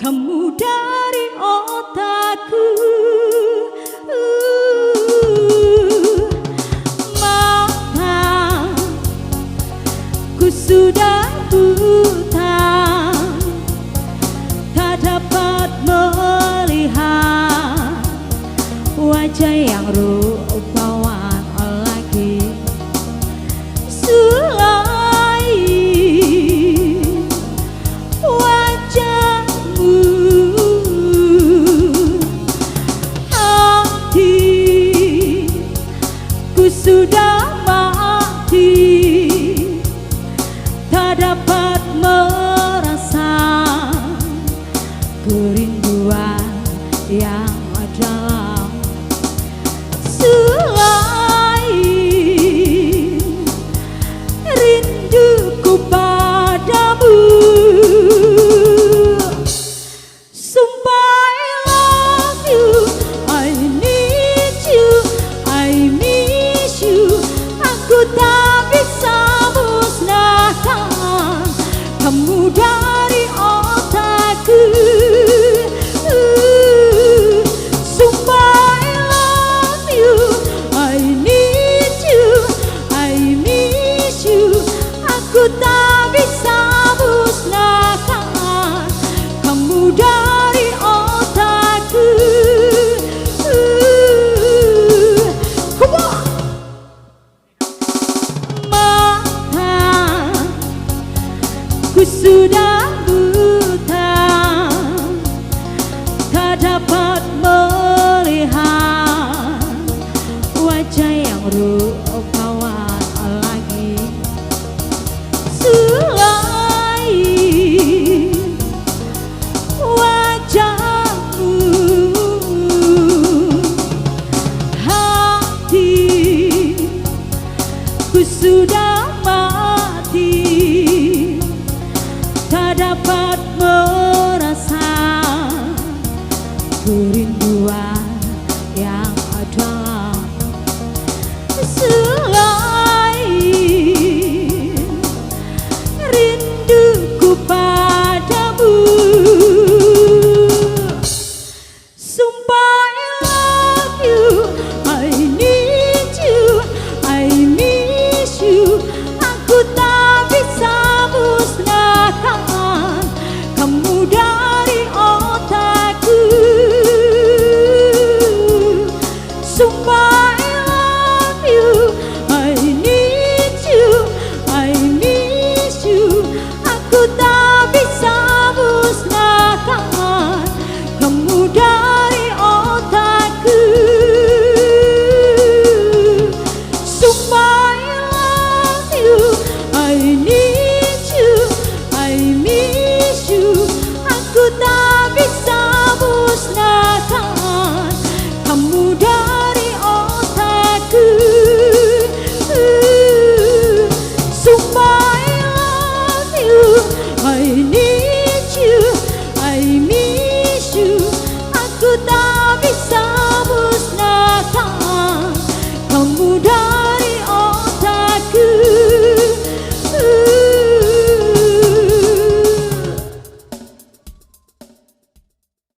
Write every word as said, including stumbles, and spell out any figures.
Kamu dari otakku, mata ku sudah buta, tak dapat melihat wajah yang rupawan lagi. Selain wajahmu, hati ku sudah mati, tak dapat merasa kerinduan yang dalam. Selain rinduku padamu, sumpah I love you, I need you, I miss you. Aku tak bisa musnahkan kamu dari otakku. Sumpah I love you, I need you, I miss you. Aku tak bisa musnahkan kamu dari otakku. Come on! Mata ku sudah